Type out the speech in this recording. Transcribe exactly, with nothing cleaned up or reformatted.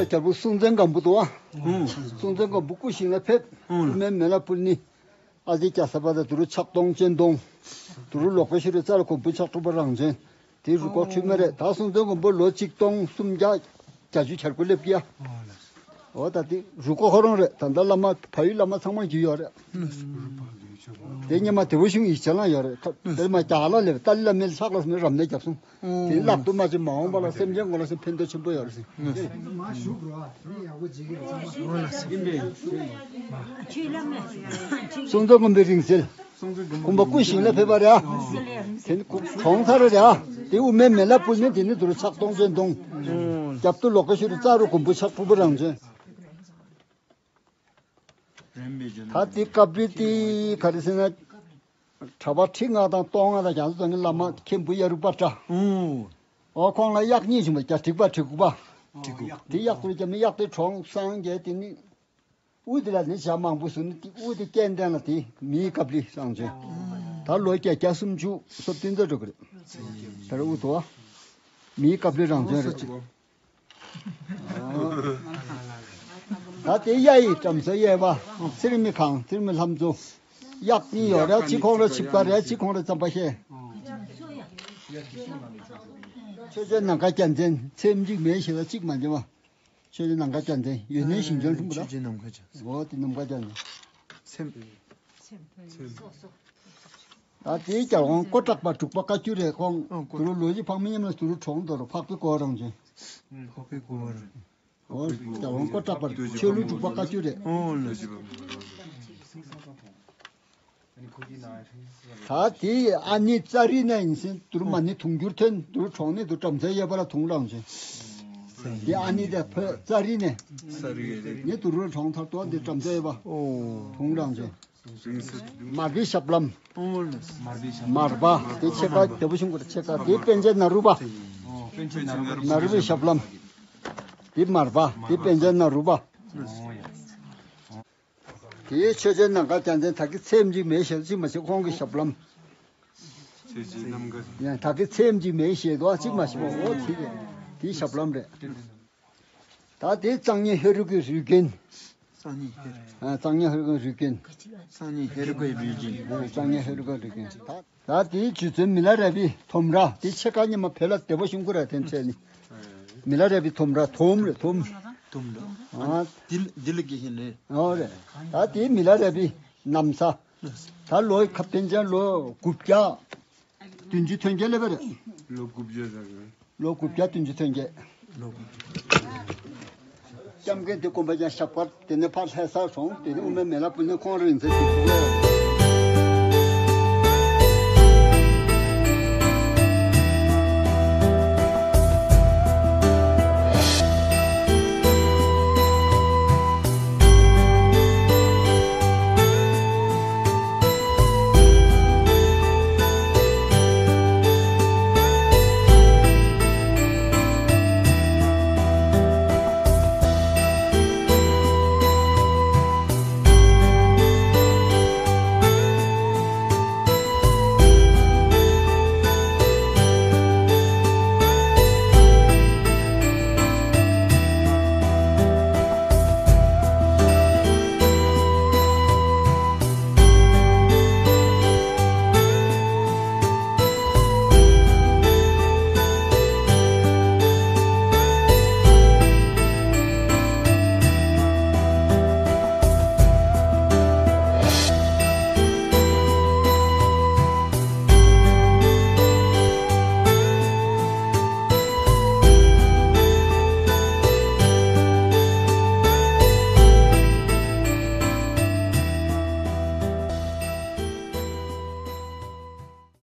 རྒྱལ་པོ་སྲོང་བཙན་སྒམ་པོ་འདུག་བ། སྲོང་བཙན་སྒམ་པོ་སྐུ་ཞིང་ལ་ཕེབས། དབུ་མའི་མེ་ལ་ཕུལ་ནི། ཨ་ཏི་ཀྱ་ས་པ་དང་དུ་རུ་ཕྱག་སྟོང་སྤྱན་སྟོང་། དུ་རུ་ལོ་ཀེ་ཤྭ་རི་ཙཱ་ར་གོ་འཕང་ཕྱག་དྲུག་པ་རང་བྱོན། དེ་རུ་ཁོག་འཁྲུལ་མ་རེད། ད་སྲོང་བཙན་སྒམ་པོ་ལོ་གཅིག་སྟོང་སུམ་བརྒྱ་བརྒྱད་ཅུ་གྱ་དགུ་སླེབས་ཀྱི་ཡ། འོ་ད་དེ་རུ་ཁོག་ཁོ་རང་རེད། ད་ལྟ་བླ་མ་བལ་ཡུལ་བླ་མ་ཚང་མ་རྒྱུས་ཡོད་རེད། དེ་སྔོན་མ་དེ་བོ་གཞུང་ཡིག་ཆ་ལ་ཡོད་རེད། དེར་མ་རྒྱ་གར་ལ་སླེབས། ཏཱ་ལའི་བླ་མའི་ཕྱག་ལ་སོང་ནས་རབ་གནས་བརྒྱབ་སོང་། དེ་ལག་ཏུ་མ་ཅིག་མ་འོངས་པ་ལ་སེམས་ཅན་ངོ་ལ་སེམས་ཕན་ཐོགས་ཆེན་པོ་ཡོད་རེད། སྲོང་བཙན་སྒམ་པོའི་རིང་བསྲེལ། ཁོང་པ་སྐུ་ཞིང་ལ་ཕེབས་པ་རེད། དེ་ནི་ཁོ་གྲོངས་ཚར་རེད། དེ་དབུ་མའི་མེ་ལ་ཕུལ་ནས་དེ་ནི་དུ་རུ་ཕྱག་སྟོང་སྤྱན་སྟོང་། རྒྱབ་ཏུ་ལོ་ཀེ་ཤྭ་རི་ཙཱ་རུ་གོ་འཕང་ཕྱག་དྲུག་པ་རང་བྱོན། ད་དེ་སྐབས་རེ་དེ་ག་རེ་ཟེར་ན། གྲྭ་པ་ཁྲི་ལྔ་དང་སྟོང་ལྔ་དང་རྒྱ་མཚོ་རྫོང་གི་བླ་མ་མཁན་པོ་གཡའ་རུ་པ་ཏྲ། འོ་ཁོང་ལ་གཡག་གཉིས་བྱུང་བ་རྒྱ་དྲེགས་པ་དྲེགས་པ། དེ་གཡག་ཏུ་རྒྱབ་ནས་གཡག་དེ་གྲོངས་སངས་རྒྱས། དེ་ནི་དབུ་དེ་ལ་ནི་ཞྭ་མང་པོ་བཟུང་ནས་དེ་དབུ་དེ་སྐྱེ་ལྡན་ལ་དེ་མིའི་ཀབ་ལི་རང་བྱོན། ད་ལོ་བརྒྱད་བརྒྱ་སུམ་ཅུ་སོ་བདུན་ཙམ་འགྲོ་གི་རེད། ད་རུང་དབུ་དུ་བ། མིའི་ཀབ་ལི་རང་བྱོན་རེད། ད་དེ་གཡའ་ཡི་བྲམ་ཟེ་གཡས་པ། ཚེ་རིང་མི་ཁང་། ཚེ་རིང་མི་ལྷ་མཚོ། གཡག་གཉིས་ཡོད་རེད། གཅིག་ཁོང་ར་ཆིབས་ཁ་རེད། གཅིག་ཁོང་ར་རྩམ་པ་ཤེས། ཆོས་རྗེ་ནམ་མཁའ་རྒྱལ་མཚན་ཚེམས་གཅིག་མེ་ཞེས་ལ་གཅིག་མ་འཇོམས་པ། ཆོས་རྗེ་ནམ་མཁའ་རྒྱལ་མཚན་ཡོན་ཏན་ཞིང་ལྗོངས་ལྷུན་པོ་ལ། ཆོས་རྗེ་ནམ་མཁའ་རྒྱལ་མཚན། འོ་དེ་ནམ་མཁའ་རྒྱལ་མཚན། ཚེམས། ཚེམས། ད་དེའི་རྒྱལ་དབང་ཀོ་ཀྲག་པ་འབྲུག་པ་བཀའ་བརྒྱུད་རེད། ཁོང་ཨ་ཀོ་དུ་རུ་ལོ་བཞི་ཕག་མོ་སྔོན་མ་དུ་རུ་གྲོངས་དོ་རུ་འཕགས་པའི་སྐུ་རང་བྱོན། འཕགས་པའི་སྐུ་རང་། འོ་རྒྱལ་དབང་ཀོ་ཀྲག་པ་ཆོས་ལུགས་འབྲུག་པ་བཀའ་བརྒྱུད་རེད། ཨོ་ལ། ད་དེའི་ཨ་ནེ་ཙཱ་རི་ནས་ཡིན་ཟིན་དུ་རུ་མ་ཎི་དུང་འགྱུར་ཐོན། དུ་རུ་གྲོངས་ནས་དུ་བྲམ་ཟེ་གཡས་པ་ལ་དུང་རང་བྱོན། དེ་ཨ་ནེ་དེ་བོད་ཙཱ་རི་ནས། ཙཱ་རི་ནས་དུ་རུ་གྲོངས་ཚར་ཏོ་དེ་བྲམ་ཟེ་གཡས་པ་དུང་རང་བྱོན། མར་པའི་ཞབས་ལྷམ། མར་པ་དེ་ཕྱེད་ཀ་དེ་བོ་ཤིང་གོ་ཕྱེད་ཀ་དེ་པཎ་ཆེན་ནཱ་རོ་པ། ནཱ་རོ་པའི་ཞབས་ལྷམ། དེ་མར་པ་དེ་པཎ་ཆེན་ནཱ་རོ་པ། དེའི་ཆོས་རྗེ་ནམ་མཁའ་རྒྱལ་མཚན་ད་གི་ཚེམས་གཅིག་མེ་ཞེས་གཅིག་མ་ཞེས་ཁོང་གི་ཞབས་ལྷམ། ཆོས་རྗེ་ནམ་མཁའ། ཡང་ད་གི་ཚེམས་གཅིག་མེ་ཞེས་དོ་གཅིག་མ་ཞེས་པ་འོ་དེ་དེའི་ཞབས་ལྷམ་རེད། ད་དེ་གཙང་ཉེ་ཧེ་རུ་ཀའི་རུས་རྒྱན། གཙང་ཉེ་ཧེ་རུ། ཨ། གཙང་ཉེ་ཧེ་རུ་ཀའི་རུས་རྒྱན། གཙང་ཉེ་ཧེ་རུ་ཀའི་རུས་རྒྱན། ཨ། གཙང་ཉེ་ཧེ་རུ་ཀའི་རུས་རྒྱན། ད་ད་དེའི་རྗེ་བཙུན་མི་ལ་རས་པའི་དོམ་ར་དེ་ཕྱེད་ཀ་ཉི་མ་བལ་ལ་བདེ་པོ་ཤིང་ཀུ་ར་དེ་འཕྲད་ནི། མི་ལ་རས་པའི་དོམ་ར་དོམ་རེད་དོམ། དོམ་ར། ཨ། དེ་དེ་ལ་དགེ་ཞིང་ལས། ཨོ་རེད། ད་དེའི་མི་ལ་རས་པའི་ན་བཟའ། ད་ལོ་ཁ་པན་ཅང་ལོ་དགུ་བརྒྱ། བདུན་ཅུ་ཐོན་སྐྱེད་སླེབས་པ་རེད། ལོ་དགུ་བརྒྱ་ཟེར་གི། ལོ་དགུ་བརྒྱ་བདུན་ཅུ་ཐོན་སྐྱེད། ལོ་དགུ་བརྒྱ། སྐྱབས་མགོན་དེ་དགོན་པ་ཀྱང་ཞབས་དཀར་དེ་ནས་ཕར་ལྷ་སར་སོང་། དེ་ནས་དབུ་མའི་མེ་ལ་ཕུལ་ནས་ཁོང་རིང་ཚེ་ཞིག་འདུག